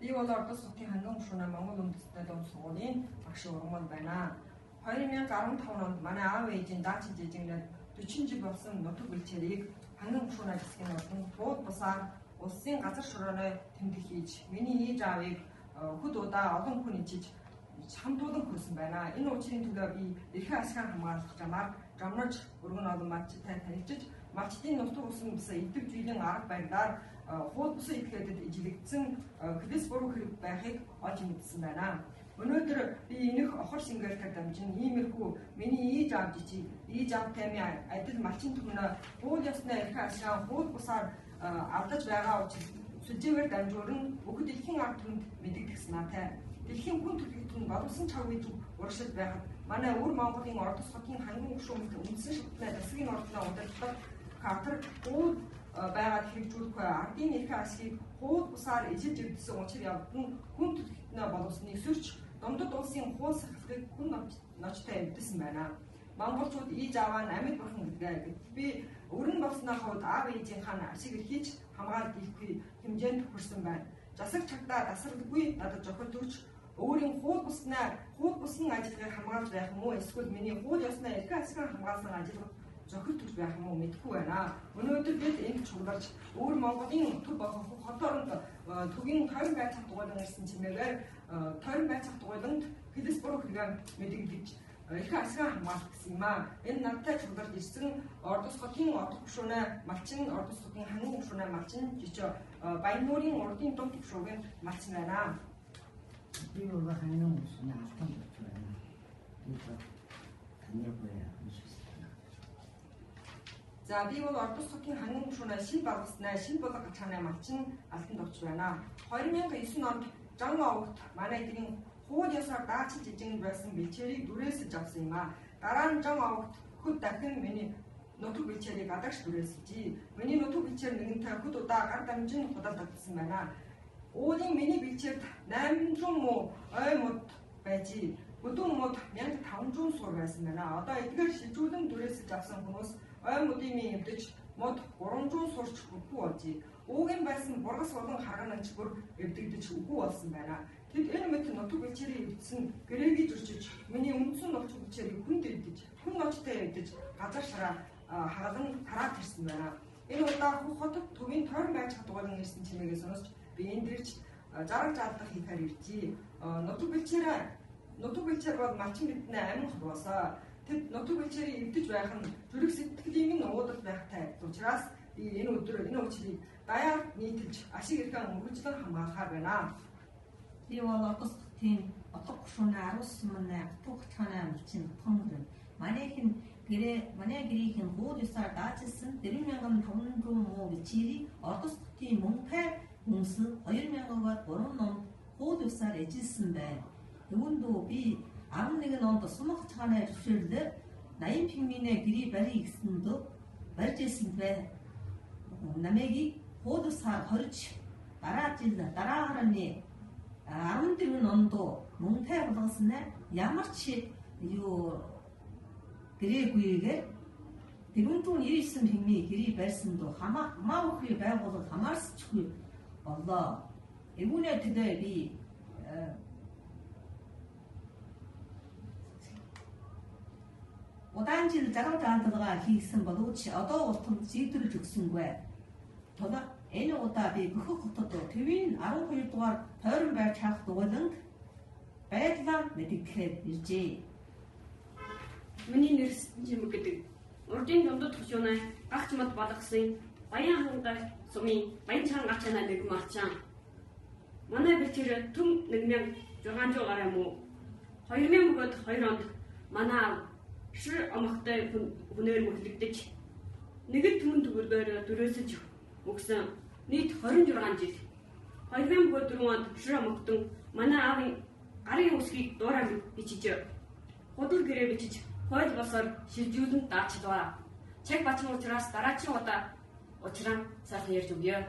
Би бол Ордос хотын ханган хөшүүнээ Монгол үндэстний дунд сургуулийн багш ургамал байна. 2015 онд манай аав ээжийн даач жижигнээд 40 жил болсон нутаг бэлчээрийг ханган хөшүүнээ хэсгийн ордон тууд бусаар улсын газар шорооной тэмдэг хийж миний ээж аавыг хөд удаа олон хүн ичиж хамтуулан хөөсөн байна. Энэ учрын төлөө би эрхэн ашгаа хамгаалах замаар жомнож өргөн олон малчтай танилцж малчдын нутаг усан бус идэв жилийн арга барилаар хууль бусын этгээдэд ижилэгдсэн хөлөөс буруу хэрэг байхыг олж мэдсэн байна. Өнөөдөр би энэх охор шингээлтээр дамжин иймэрхүү миний ээж аав жижиг ээж аавтай минь адил малчин түмнээ хууль ёсны эрхэн ашгаа хууль бусаар алдаж байгаа учраас сүлжээгээр дамжуурн бүх дэлхийн ард түмэнд мэдэгдэх санаатай. Дэлхийн хүн төрөлхтөн боловсон чавын зүг урагшиж байхад манай өвөр Монголын Ордос хотын ханган хөшүүмэлт үндсэн шатны засгийн ордноо удирдах катер хууль байгаад хэрэгжүүлэх ардын эрхэн ашгийг хууль бусаар ижиж эвдсэн учир явдал нь хүн төрөлхтнөө боловсныг сөрч дундад улсын хууль сахилгыг хүн ночтой эвдсэн байна. Монголчууд ээж аваа нь амьд бурхан гэдгээ би өрн болсны хувьд аав ээжийнхаа ашиг эрхийч хамгаалт хийхгүй хэмжээнд хүрсэн байна. Засаг чагтаа тасралтгүй надад зохил төрч өөрийн хууль буснаа хууль бусан ажиллагааг хамгаалж байх юм уу эсвэл миний хууль ёсны эрхэн ашиг хамгаалсан ажиллагаа зохил төрж байх юм уу мэдэхгүй байна. Өнөөдөр бид энд чугларч өөр Монголын төв болох хот оронд төвийн тойрон байцаах дугуйлан ирсэн чимээгээр тойрон байцаах дугуйланд хөлөөс буруу хэрэгээ мэдэгдэж эрхэн ашгаа хамгаалах гэсэн юм аа. Энэ надтай чугларч ирсэн Ордос хотын отох хөшүүнээ малчин Ордос хотын ханган хөшүүнээ малчин жичээ Баяннуурын урдын дунд хөшүүгийн малчин байна. Би бол ханган хөшүүнээ алтан болж байна. Би бол таньдаг байна. За би бол Ордос хотын ханган хөшүүнээ шинэ балгаснаа шинэ болго гачааны малчин алтан дурч байна. 2009 онд Жан овогт манай эдгийн хууль ёсоор даачилж ижинд байсан бэлчээрийг дүрээсэж авсан юм аа. Дараа нь Жан овогт хөд дахин миний нутаг бэлчээрийг гадагш дүрээсжээ. Миний нутаг бэлчээр нэгэнтэй хөд удаа гар дамжин худалдагдсан байна. Уулын миний бэлчээрт 800 муу ой мод байжээ. Бүдүүн мод 1500 сур байсан байна. Одоо эдгээр шилжүүлэн дүрээсэж авсан хүмүүс ой модын минь эвдэж мод 300 сурч үгүй болжээ. Уугийн байсан бургас болон харгананч бүр эвдэгдэж үгүй болсон байна. Тэд энэ мэт нутаг бэлчээрийг эвдсэн гэрээгээ зөрчиж миний үндсэн нутаг бэлчээрийг хүнд эвдэж хүн ночтой эвдэж газар шараа хагалан тараад ирсэн байна. Энэ удаа Хөх хотод төвийн тойрон байж чадварлан ирсэн чимээгээ сонсч би энд ирж зараг заалдах хийхээр иржээ. Нутаг бэлчээр бол малчин биднээ амин холбоосоо. Тэд нутаг бэлчээрийг эвдэж байх нь зүрх сэтгэлийн минь уудал байхтай учраас би энэ өдөр энэ учрыг даяар нийтэлж ашиг эрхэн үргэлжлэн хамгаалахаар байна. Би бол Ордос хотын отог хөшүүнээ 19 мөнээ отог хачааны малчин томгор. Манайх нь гэрээ манай гэрийнх нь хууль ёсоор даачилсан 4500 муу бэлчээрийг Ордос хотын мунхай хүмүүс 2003 онд хууль ёсоор эжилсэн байна. Үүндөө би 11 онд сумах чааны зөвшөөрлөөр 80 пигминэ гэрээ барья гэсэн дөө барьж ирсэн бай. Намайг хууль ёсоор хорж дараа жил дараагаар нь 14 онд мунхай болгосон ямар ч юу гэрээгүйгээр 499 пигми гэрээ барьсан дөө хамаагүй байгууллага хамаарсчгүй боллоо. Үүнээ төлөө би удаан жил зарга даандлага хийсэн боловч одоо болтол шийдвэрлэж өгсөнгүй. Тулаа энэ удаа би Бөхөх хотод төвийн 12 дугаар тойрон байр чаах дугуйланд байдлаа мэдгэхээр иржээ. Миний нэр Жимэг гэдэг. Урдын дундад хөшөөнөө гагч мод болгосон Баян хангай сумын Баян чан гачаана нэг малчаан. Манай бэлчээр төм 1600 гаруй муу. 2002 онд манай шир омогтой хүнээр мөхлөгдөж нэг л түмэн төгрөгөөр дүрээсэж өгсөн. Нийт 26 жил. 2004 онд шир омогтон манай аавын гарын үсгийг дуурай бичиж худал гэрээ бичиж хууль босоор шилжүүлэн даачлаа. Цаг бачин учраас дараачийн удаа учраа сайхан ярьж өгье.